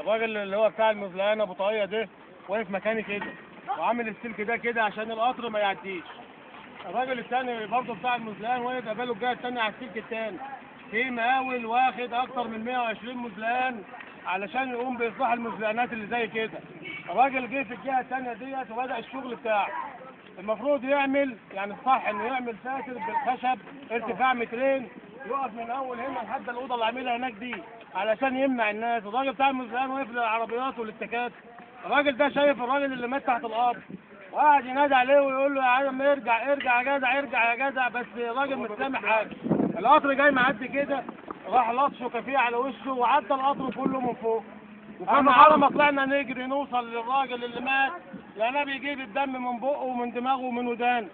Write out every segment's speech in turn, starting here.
الراجل اللي هو بتاع المزلقان ابو طاقية ده واقف مكاني كده وعامل السلك ده كده عشان القطر ما يعديش. الراجل الثاني برضه بتاع المزلقان واقف قباله الجهة الثانية على السلك الثاني. في مقاول واخد اكتر من 120 مزلقان علشان يقوم باصلاح المزلقانات اللي زي كده. الراجل جه في الجهة الثانية ديت وبدا الشغل بتاعه. المفروض يعمل يعني الصح انه يعمل ساتر بالخشب ارتفاع مترين يقف من اول هنا لحد الاوضة اللي عاملها هناك دي علشان يمنع الناس. الراجل بتاع المزلقان واقف للعربيات وللتكاتك. الراجل ده شايف الراجل اللي مات تحت الارض وقعد ينادي عليه ويقول له يا عم ارجع ارجع يا جدع ارجع يا جدع، بس الراجل مش سامع حاجة. القطر جاي معدي كده راح لطشه كافيه على وشه وعدى القطر كله من فوق. احنا على ما طلعنا نجري نوصل للراجل اللي مات لقيناه بيجيب الدم من بقه ومن دماغه ومن ودانه.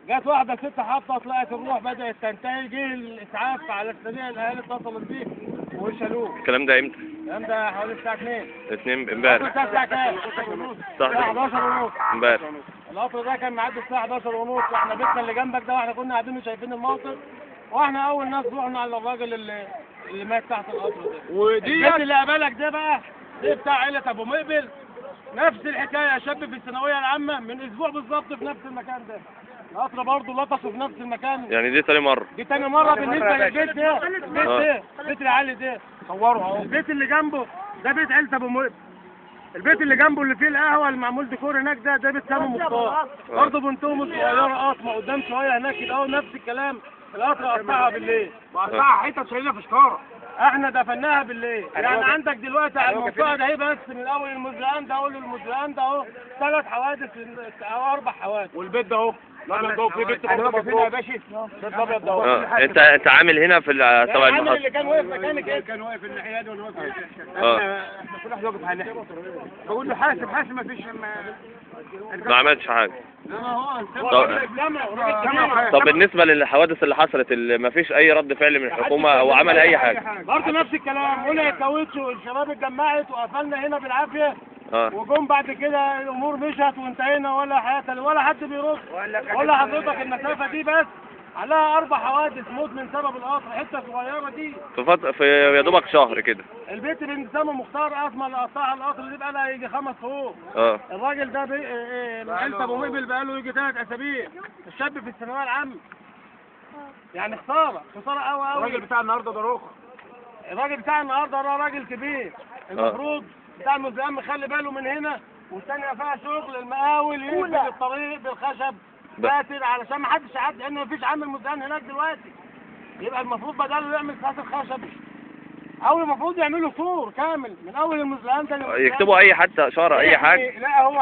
جت واحدة ست حاطه طلعت الروح بدات تنتهي، جه الاسعاف على السريع، الاهالي اتصلت بيه وشالوه. الكلام ده امتى؟ الكلام ده حوالي الساعة 2. 2 امبارح. الساعة كام؟ الساعة 11:30 امبارح. القطر ده كان معدي الساعة 11:30، واحنا بيتنا اللي جنبك ده واحنا كنا قاعدين وشايفين الموقف، واحنا اول ناس رحنا على الراجل اللي مات تحت القطر ده. ودي البيت اللي قابلك ده بقى ده بتاع عيلة ابو مقبل، نفس الحكاية، شاب في الثانوية العامة من اسبوع بالظبط في نفس المكان ده. القطر برضه لطشه في نفس المكان. يعني دي تاني مرة؟ دي تاني مرة بالنسبة للبيت ده، البيت ده، البيت العالي ده، صوره اهو. البيت اللي جنبه ده بيت عيلة ابو مقبل. البيت اللي جنبه اللي فيه القهوة اللي معمول ديكور هناك ده، ده بيت سامي مختار. برضه بنتهم الصغيرة قاطمة قدام شوية هناك كده اهو، نفس الكلام، القطر قطعها بالليل. وقطعها حتت شايلها في شكارة. احنا دفناها بالليل. يعني عندك دلوقتي على المنطقة ده بس من اول المزلقان ده اول المزلقان ده اهو 3 حوادث او 4 حوادث. والبيت ده اهو الابيض ده في بيت برضه فين يا باشا؟ البيت الابيض ده اهو. انت عامل هنا في تبع المحطة؟ اللي كان واقف مكانك ايه؟ كان واقف الناحية دي وانا واقف احنا كل واحد واقف على ناحية. بقول له حاسب حاسب ما فيش، ما عملتش حاجة. طب بالنسبة للحوادث اللي حصلت اللي ما فيش اي رد فعل من الحكومة او عمل اي حاجة؟ برضه نفس الكلام، قلنا الكاوتش والشباب اتجمعت وقفلنا هنا بالعافية. وجم بعد كده الامور مشت وانتهينا، ولا حياة ولا حد بيرد ولا حضرتك. المسافة دي بس عليها 4 حوادث موت من سبب القطر، حتة صغيرة دي في يا دوبك شهر كده. البيت اللي سامي مختار قطمه اللي قطعها القطر دي بقى لها يجي 5 شهور. الراجل ده عيلة ابو مقبل بقى له يجي 3 اسابيع، الشاب في الثانوية العامة. يعني خسارة خسارة قوي قوي. الراجل بتاع النهارده ده روخ. الراجل بتاع النهارده ده راجل كبير، المفروض بتاع المزلقان مخلي باله من هنا، والثانية فيها شغل المقاول يقفل الطريق بالخشب ساتر علشان ما حدش يعدي، لان مفيش عامل مزلقان هناك دلوقتي. يبقى المفروض بداله يعمل ساتر خشبي، او المفروض يعملوا سور كامل من اول المزلقان ده، يكتبوا اي حتى اشارة اي حاجة. لا هو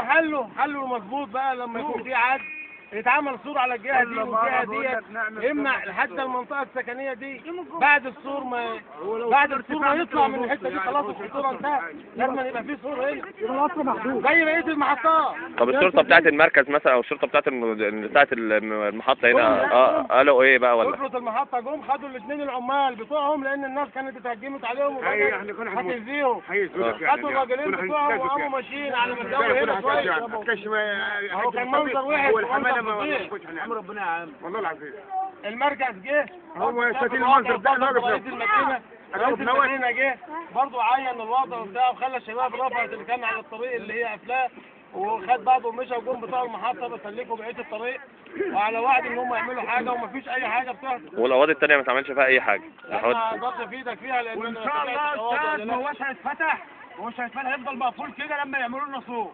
حله مظبوط بقى لما يكون في عدل يتعمل سور على الجهة دي والجهة دي، يمنع لحد المنطقة السكنية دي. بعد السور ما بعد السور ما يطلع من الحتة دي خلاص الخطورة انتهت، لازم يبقى في سور هنا زي بقية المحطات. طب الشرطة بتاعت المركز مثلا او الشرطة بتاعت المحطة هنا قالوا ايه بقى؟ ولا شرطه المحطة جم خدوا الاثنين العمال بتوعهم لان الناس كانت اتهجمت عليهم وهتأذيهم، خدوا الراجلين بتوعهم وقاموا ماشيين على ما الجو هنا شوية. هو كان منظر وحش. ربنا يا عم والله العظيم. المركز جه هو شايفين المنظر ده، رئيس المدينة رئيس المدينة جه برضه عين الوضع وبتاع، وخلى الشباب رفعت اللي كان على الطريق اللي هي قافلاه، وخد بعضه ومشى، وجم بتوع المحطة بسلكوا بقية الطريق، وعلى وعد ان هم يعملوا حاجة، ومفيش اي حاجة بتحصل. والقواضي الثانية ما اتعملش فيها اي حاجة. انا ما اقدرش افيدك فيها لان وان شاء الله استاذ ما هوش هيتفتح، ومش هيتفتح، هيفضل مقفول كده لما يعملوا لنا سور.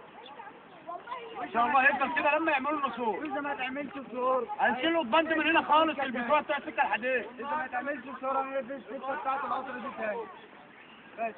ان شاء الله هيفضل كده لما يعملوا لنا سور. اذا ما تعملش سور هنشيلوا البند من هنا خالص، البتوع بتاع السكة الحديد. اذا ما تعملش سور هنقفل السكة بتاعت القطر دي تاني. ماشي.